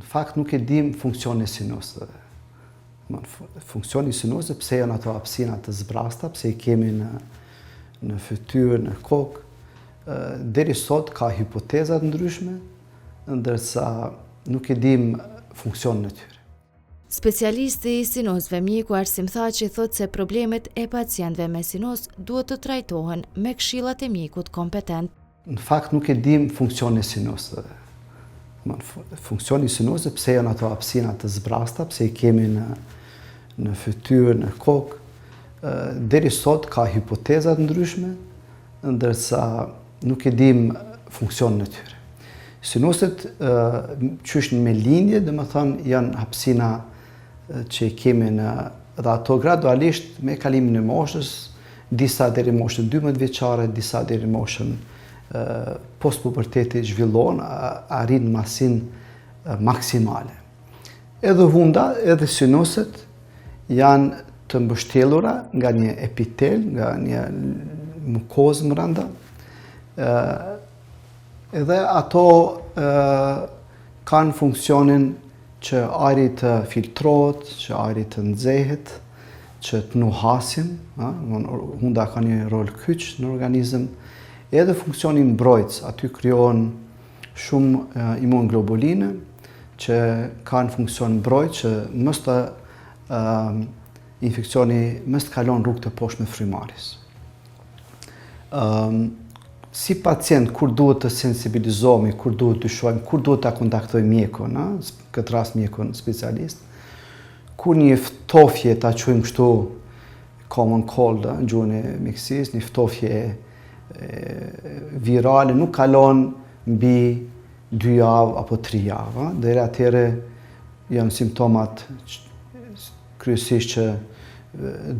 Në fakt nuk e dim funksionin e sinusëve. Funksioni i sinusëve, pse janë ato hapësina të zbrasta, pse i kemi në në fytyrë, në kokë, deri sot ka hipoteza të ndryshme, ndërsa nuk e dim funksionin e tyre. Specialisti i sinusëve, mjeku Arsim Thaçi thotë se problemet e pacientëve me sinus duhet të trajtohen me këshillat e mjekut kompetent. Në fakt nuk e dim funksionin e sinusëve. Funksioni i sinusëve, pse janë ato hapësina të zbrasta, pse i kemi në në fytyrë, në kokë, deri sot ka hipoteza të ndryshme, ndërsa nuk e dim funksionin e tyre. Sinuset qysh me lindje, domethënë, janë hapësina që i kemi në dhe ato gradualisht me kalimin e moshës, disa deri në moshën 12 vjeçare, disa deri në moshën postpubertetit zhvillohen, arrijnë masinë maksimale. Edhe hunda, edhe sinuset janë të mbështjellura nga një epitel, nga një mukozë mrenda, edhe ato kanë funksionin që ajri të filtrohet, që ajri të nxehet, që të nuhasim, ë, hunda ka një rol kyç në organizëm, edhe funksioni mbrojtës, aty krijohen shumë imunoglobuline që kanë funksion mbrojtës që mos të uh, infeksioni mos të kalon rrugët e poshtme frymëmarrjes. Um, si pacient, kur duhet të sensibilizohemi, kur duhet të dyshojmë, kur duhet ta kontaktojmë mjekun, ë, këtë rast mjekun specialist, kur një ftofje ta quajmë kështu common cold, në gjuhën e mjekësisë, një ftofje virale nuk kalon mbi dy javë apo tri javë, deri atëherë janë simptomat kryesisht që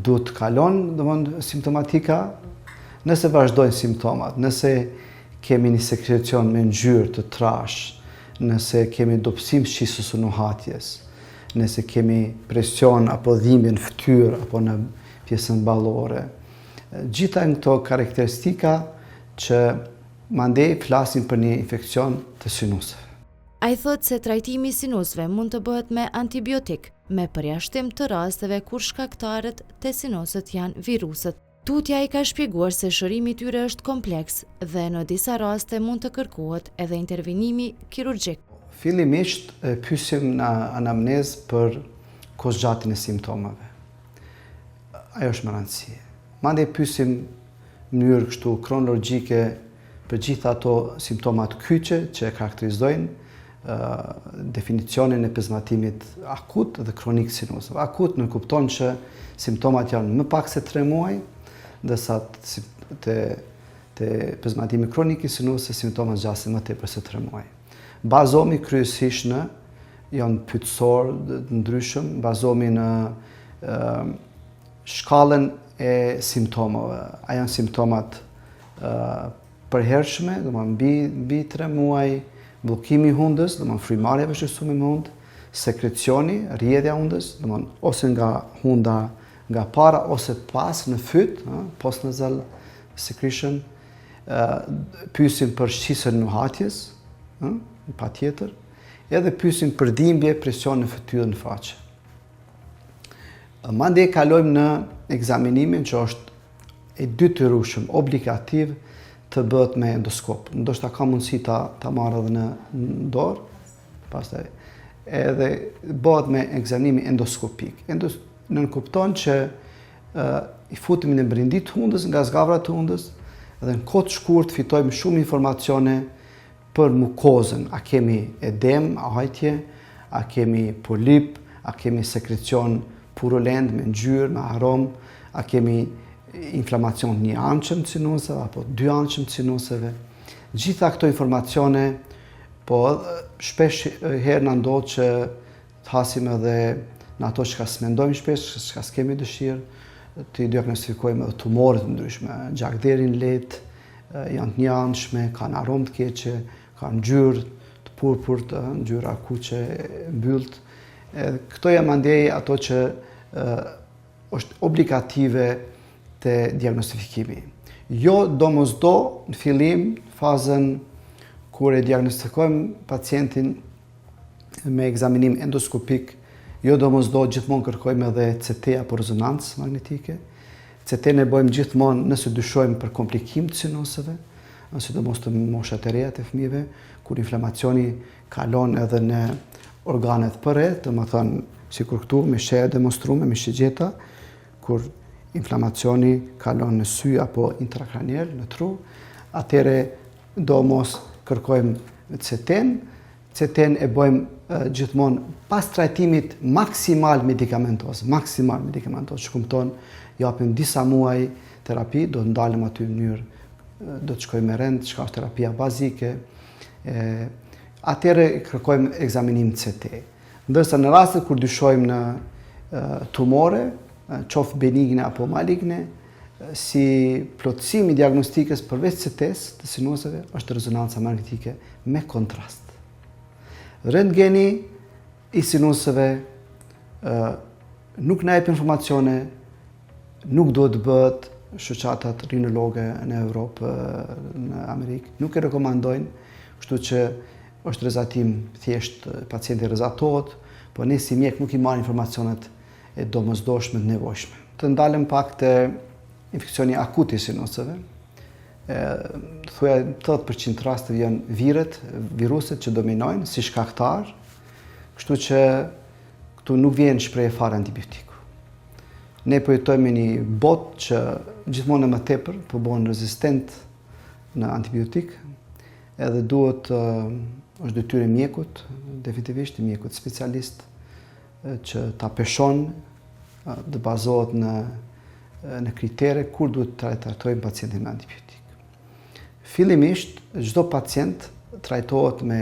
duhet të kalon, domethënë simptomatika, nëse vazhdojnë simptomat, nëse kemi një sekrecion me ngjyrë të trashë, nëse kemi dobësim shqisës së nuhatjes, nëse kemi presion apo dhimbje në fytyrë apo në pjesën ballore. Gjitha këto karakteristika që mandej flasin për një infekcion të sinuseve. Ai thotë se trajtimi i sinusëve mund të bëhet me antibiotik, me përjashtim të rasteve kur shkaktarët te sinusët janë viruset. Tutje ai ka shpjeguar se shërimi i tyre është kompleks dhe në disa raste mund të kërkohet edhe intervenimi kirurgjik. Fillimisht e pyesim në anamnezë për kohëzgjatjen e simptomave. Ajo është me rëndësi. Mandej pyesim në mënyrë kështu kronologjike për gjitha ato simptomat kyçe që e karakterizojnë definicionin e pezmatimit akut dhe kronik sinusëve. Akut nënkupton që simptomat janë më pak se 3 muaj, ndërsa te te pezmatimi kronik i sinusëve simptomat zgjasin më tepër se 3 muaj. Bazohemi kryesisht në janë pyetësorë të ndryshëm, bazohemi në shkallën e simptomave. A janë simptomat përhershme, domethënë mbi mbi 3 muaj, bllokimi i hundës, domethënë frymëmarrja e vështirësuar me hundë, sekrecioni, rrjedhja e hundës, domethënë ose nga hunda nga para ose pas në fyt, ë, postnasal secretion, ë pyesim për shqisën e nuhatjes, ë, patjetër, edhe pyesim për dhimbje, presion në fytyrë në faqe. Mandej kalojmë në ekzaminimin që është e detyrueshëm, obligativ të bëhet me endoskop. Ndoshta ka mundësi ta ta marrë edhe në, në dorë, pastaj edhe bëhet me ekzaminim endoskopik. Endos nënkupton që uh, i futemi në brendi të hundës, nga zgavrat të hundës, dhe në kohë të shkurt fitojmë shumë informacione për mukozën, a kemi edemë, hajtje, a kemi polip, a kemi sekrecion purulent me ngjyrë, me aromë, a kemi inflamacion njëanshëm të sinuseve apo dyanshëm të sinuseve. Gjitha këto informacione, po shpesh herë na ndodh që të hasim edhe në ato çka s'mendojmë shpesh, çka s'kemi dëshirë, të diagnostifikojmë edhe tumore të ndryshme, gjakderdhjen e lehtë, janë të njëanshme, kanë aromë të keqe, kanë ngjyrë të purpurt, ngjyra kuqe mbyllt. Edhe këto janë mandej ato që është obligative te diagnostifikimi. Jo domosdo në fillim, fazën kur e diagnostifikojmë pacientin. Me ekzaminim endoskopik, jo domosdo gjithmonë kërkojmë edhe CT apo rezonancë magnetike. CT-në e bëjmë gjithmonë nëse dyshojmë për komplikim të sinuseve, sidomos te moshat e reja të fëmijëve, kur inflamacioni kalon edhe në organet përreth, domethënë, sikur këtu, me shenja demonstrume, me shigjeta, kur inflamacioni kalon në sy apo intrakranial, në tru, atëherë domos kërkojmë CT-në, CT-në e bëjmë gjithmonë pas trajtimit maksimal medikamentoz, maksimal medikamentoz, që kupton, japim disa muaj terapi, do të ndalem aty në mënyrë, do të shkoj me rend, çka është terapia bazike, e, atëherë kërkojmë ekzaminim CT. Ndërsa në rastet kur dyshojmë në tumore, qoftë benigne apo maligne, si plotësim i diagnostikës përveç CT-së të sinuseve është rezonanca magnetike me kontrast. Rentgeni i sinuseve nuk na jep informacione, nuk duhet të bëhet shoqatat rinologe në Evropë, në Amerikë, nuk e rekomandojnë, kështu që është rrezatim thjesht pacienti rrezatohet, po ne si mjek nuk i marrim informacionet e domosdoshme të nevojshme. Të ndalem pak te infeksioni akut i sinuseve. Thuja 80% rasteve janë viret, viruset që dominojnë si shkaktar, kështu që këtu nuk vjen shpreh fare antibiotiku. Ne po jetojmë në një botë që gjithmonë e më tepër po bëhen rezistent në antibiotik, edhe duhet është detyrë e mjekut, definitivisht i mjekut specialist, që ta peshon dhe bazohet në në kritere kur duhet të trajtojmë pacientin me antibiotik. Fillimisht, çdo pacient trajtohet me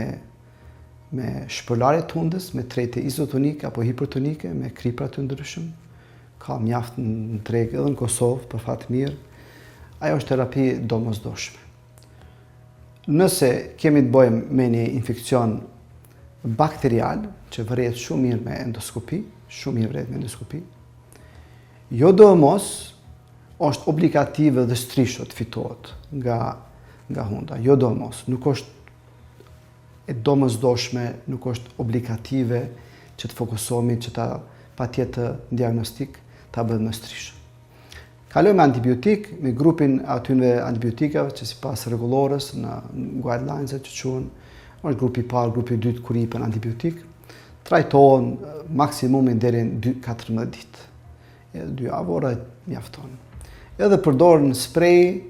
me shpërlarje të hundës, me tretje izotonike apo hipertonike, me kripra të ndryshëm. Ka mjaft në treg edhe në Kosovë, për fat mirë. Ajo është terapi domosdoshme. Nëse kemi të bëjmë me një infekcion bakterial, që vërehet shumë mirë me endoskopi, shumë mirë vërehet me endoskopi, jo doemos është obligative dhe strisho të fitohet nga, nga hunda, jo doemos, nuk është e domosdoshme, nuk është obligative që të fokusohemi që ta patjetër diagnostik ta bëjmë me strisho. Kalojmë me antibiotik, me grupin atyne antibiotikave që sipas rregullores në guidelines që quhen, është grupi i parë, grupi i dytë kur jepen antibiotik, trajtohen maksimumin deri në 14 ditë. Edhe dy javore mjafton. Edhe përdoren sprej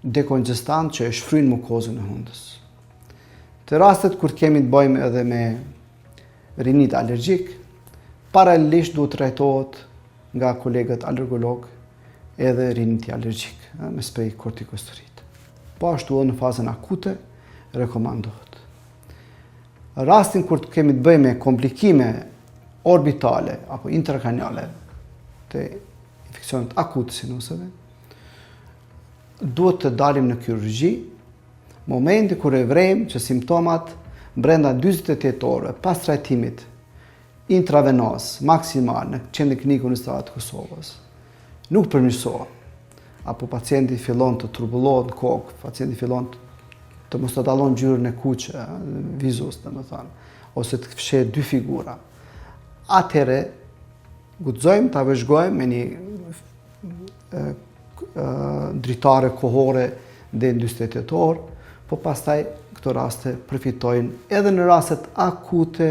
dekongestant që e shfryn mukozën e hundës. Te rastet kur kemi të bëjmë edhe me rinit alergjik, paralelisht duhet trajtohet nga kolegët alergolog edhe riniti alergjik me sprej kortikosteroid. Po ashtu edhe në fazën akute rekomandohet. Rastin kur të kemi të bëjmë me komplikime orbitale apo intrakraniale të infeksionit akut të sinuseve, duhet të dalim në kirurgji, momenti kur e vrejmë që simptomat brenda 48 orëve pas trajtimit intravenoz maksimal në Qendrën Klinike Universitare të Kosovës nuk përmirësohen, apo pacienti fillon të turbullohet në kokë, pacienti fillon të mos të dallon ngjyrën e kuqe, vizus, domethënë, ose të sheh dy figura. Atëherë guxojmë ta vëzhgojmë me një dritare kohore deri në 48 orë, po pastaj këto raste përfitojnë edhe në rastet akute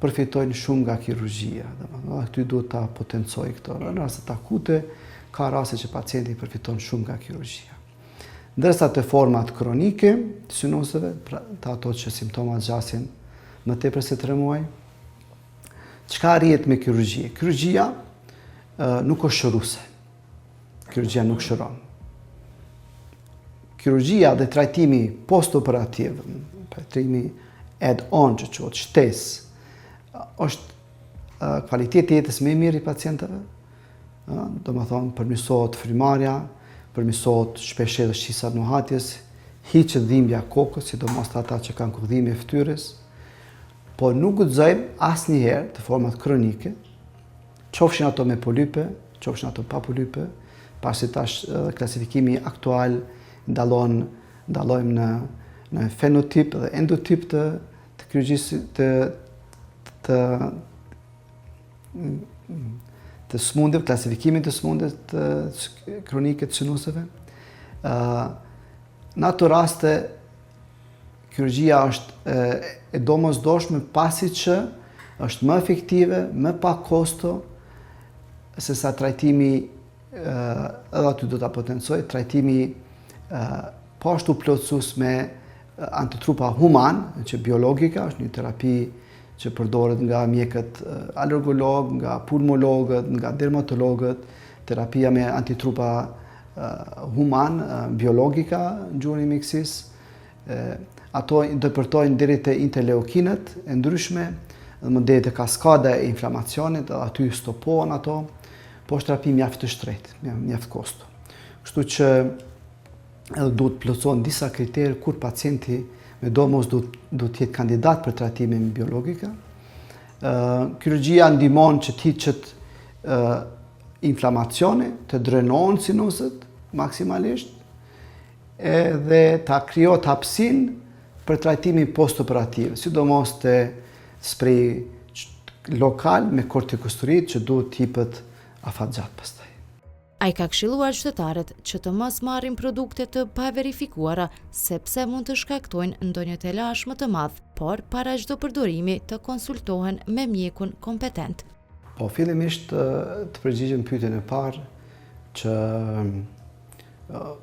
përfitojnë shumë nga kirurgjia. Domethënë, aty duhet ta potencoj këto. Në rastet akute ka raste që pacienti përfiton shumë nga kirurgjia. Ndërsa te format kronike të sinuseve, pra të ato që simptomat zgjasin më tepër se 3 muaj, çka arrihet me kirurgji? Kirurgjia nuk është shëruese. Kirurgjia nuk shëron. Kirurgjia dhe trajtimi postoperativ, trajtimi add-on që quhet shtesë, është kvaliteti i jetës më i mirë i pacientëve, domethënë përmirësohet frymarrja, përmirësohet shpesh edhe shqisat e nuhatjes, hiqet dhimbja e kokës, sidomos te ata që kanë kokëdhimbje fytyrës, po nuk guxojmë asnjëherë te format kronike, qofshin ato me polipe, qofshin ato pa polipe, pasi tash klasifikimi aktual dallon dallojmë në në fenotip dhe endotip të të kirurgjisë të. të të smundjeve, klasifikimit të smundjes të kronike të sinuseve. Ë në ato raste kirurgjia është e, e domosdoshme pasi që është më efektive, më pak kosto se sa trajtimi edhe aty do ta potencoj, trajtimi po ashtu plotësues me antitrupa human, që biologika, është një terapi që përdoret nga mjekët alergologë, nga pulmologët, nga dermatologët, terapia me antitrupa human, biologika në gjuhën e mjekësisë, ato depërtojnë deri te interleukinët e ndryshme, dhe më deri te kaskada e inflamacionit, dhe aty stopohen ato, po është terapi mjaft të shtrejtë, mjaft kosto. Kështu që edhe duhet të plotësohen disa kritere kur pacienti me domos duhet duhet të jetë kandidat për trajtimin biologika. Ë kirurgjia ndihmon që të hiqet ë inflamacioni, të drenohen sinuset maksimalisht, edhe ta krijohet hapësinë për trajtimin postoperativ, sidomos te sprej lokal me kortikosteroid që duhet të jipet afatgjatë pastaj. Ai ka këshilluar qytetarët që të mos marrin produkte të paverifikuara, sepse mund të shkaktojnë ndonjë telash më të madh, por para çdo përdorimi të konsultohen me mjekun kompetent. Po, fillimisht të përgjigjem pyetjen e parë që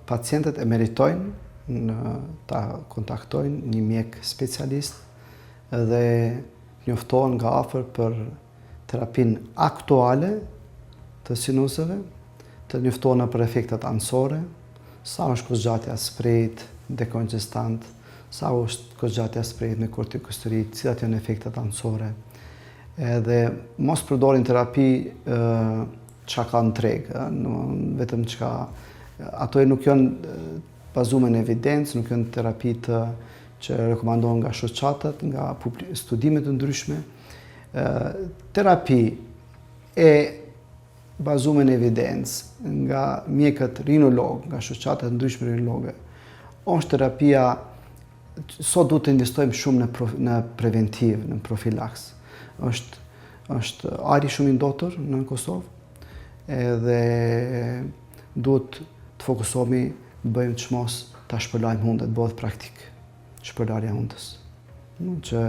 pacientët e meritojnë në ta kontaktojnë një mjek specialist dhe njoftohen nga afër për terapinë aktuale të sinuseve, të njoftohen për efektet anësore, sa është kohëzgjatja e sprejit dekongestant, sa është kohëzgjatja e sprejit me kortikosteroid, cilat janë efektet anësore. Edhe mos përdorin terapi çka ka në treg, vetëm çka ato nuk janë bazume në evidencë, nuk janë terapi të që rekomandohen nga shoqatat, nga studimet të ndryshme. Terapi e bazume në evidencë nga mjekët rinologë, nga shoqatat ndryshme rinologe, është terapia sot duhet të investojmë shumë në prof, në preventiv, në profilaks. Është është ajri shumë i ndotur në Kosovë, edhe duhet të fokusohemi, bëjmë çmos ta shpërlajmë hundën, të bëhet praktik shpërlarja e hundës. Që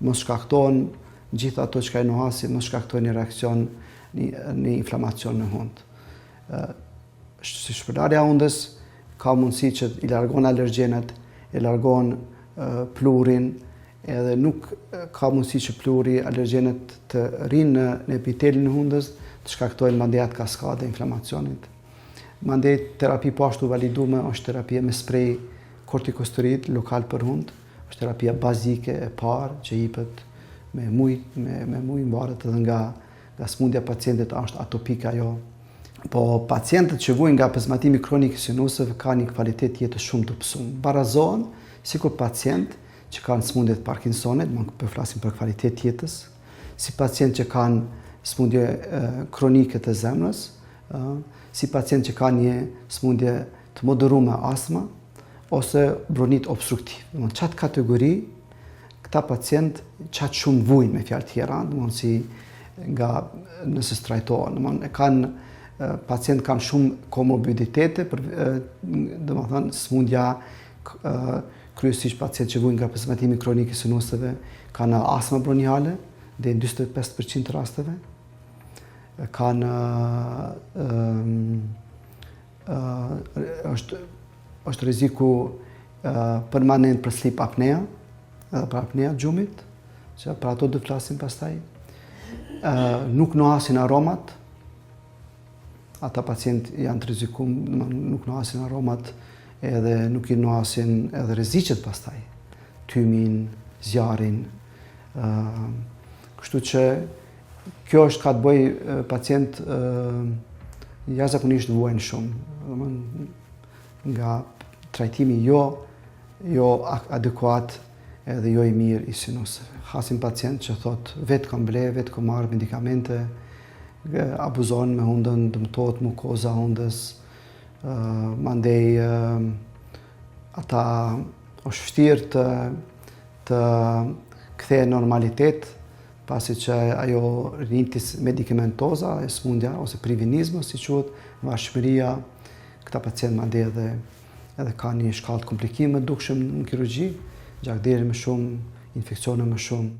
mos shkaktohen gjithë ato çka i nuhasim, mos shkaktojnë një reakcion, një, një inflamacion në hundë. Si shpërlarja e hundës ka mundësi që i largon alergjenet, i largon pluhurin, edhe nuk ka mundësi që pluhuri, alergjenet të rrinë në, në epitelin e hundës, të shkaktojnë mandej atë kaskadë e inflamacionit. Mandej terapi po ashtu validume është terapia me sprej kortikosteroid lokal për hundë, është terapia bazike e parë që jipet me muj, me, me muj mvaret edhe nga nga smundja e pacientit a është atopike ajo. Po pacientët që vujnë nga pezmatimi kronik i sinuseve kanë një kvalitet jetës shumë të dobësum. Barazohen sikur pacient që kanë smundje të Parkinsonit, më po flasim për kvalitet jetës, si pacient që kanë smundje kronike të zemrës, si pacient që kanë një smundje të moderume astma ose bronit obstruktiv. Në qatë kategori Këta pacient qaq shumë vujnë me fjalë tjera, domethënë si nga nëse s'trajtohen, domethënë e kanë pacient kanë shumë komorbiditete, për, domethënë smundja kryesisht pacient që vujnë nga pezmatimi kronik i sinuseve kanë astma bronhiale, deri në 45% të rasteve, kanë është është rreziku permanent për sleep apnea, edhe për apnea gjumit, që për ato do të flasim pastaj. Nuk nuhasin aromat, ata pacient janë të rrezikum, nuk nuhasin aromat edhe nuk i nuhasin edhe rreziqet pastaj, tymin, zjarrin. Kështu që Kjo është ka të bëjë pacient jashtëzakonisht vuajnë shumë, domethënë nga trajtimi jo jo adekuat edhe jo i mirë i sinuseve. Hasim pacient që thot vetë kam ble, vetë kam marrë medikamente, abuzon me hundën, dëmtohet mukoza hundës, mandej ata është vështirë të të kthehen në normalitet. Pasi që ajo rinitis medicamentosa, e smundja, ose privinizmo, si quhet, varshmëria, këta pacient mandej edhe, edhe ka një shkallë të komplikime dukshëm në kirurgji, gjakderdhje më shumë, infeksione më shumë.